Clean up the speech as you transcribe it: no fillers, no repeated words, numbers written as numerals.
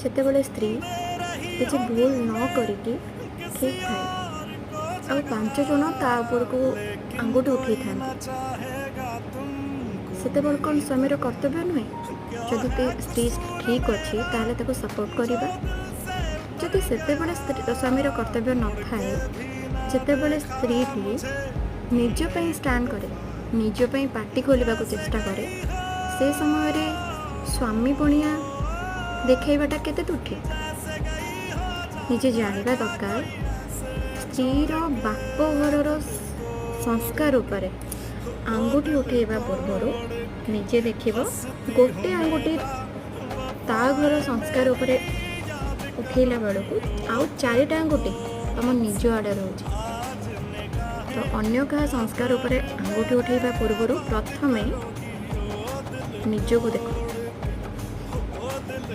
ଯେତେବେଳେ ସ୍ତ୍ରୀ କିଛି ଭୁଲ ନ କରିକି ଠିକ୍ ଥାଏ ଆଉ 5 ଜଣ ତା ଉପରକୁ ଆଙ୍ଗୁଠି ଉଠେଇଥାନ୍ତି, ସେତେବେଳେ କ'ଣ ସ୍ୱାମୀର କର୍ତ୍ତବ୍ୟ ନୁହେଁ, ଯଦି ସ୍ତ୍ରୀ ଠିକ୍ ଅଛି ତାହେଲେ ତାକୁ ସପୋର୍ଟ କରିବା? ଯଦି ସେତେବେଳେ ସ୍ୱାମୀର କର୍ତ୍ତବ୍ୟ ନଥାଏ, ଯେତେବେଳେ ସ୍ତ୍ରୀଟି ନିଜ ପାଇଁ ଷ୍ଟାଣ୍ଡ କରେ, ନିଜ ପାଇଁ ପାଟି ଖୋଲିବାକୁ ଚେଷ୍ଟା କରେ, ସେ ସମୟରେ ସ୍ୱାମୀ ପଣିଆ ଦେଖାଇବାଟା କେତେ ଦୂର ଠିକ୍? ନିଜେ ଜାଣିବା ଦରକାର, ସ୍ତ୍ରୀର ବାପ ଘରର ସଂସ୍କାର ଉପରେ ଆଙ୍ଗୁଠି ଉଠେଇବା ପୂର୍ବରୁ ନିଜେ ଦେଖିବ, ଗୋଟେ ଆଙ୍ଗୁଠି ତା ଘର ସଂସ୍କାର ଉପରେ ଉଠେଇଲା ବେଳକୁ ଆଉ ଚାରିଟା ଆଙ୍ଗୁଠି ତମ ନିଜ ଆଡ଼େ ରହୁଛି। ତ ଅନ୍ୟ କାହା ସଂସ୍କାର ଉପରେ ଆଙ୍ଗୁଠି ଉଠେଇବା ପୂର୍ବରୁ ପ୍ରଥମେ ନିଜକୁ ଦେଖ।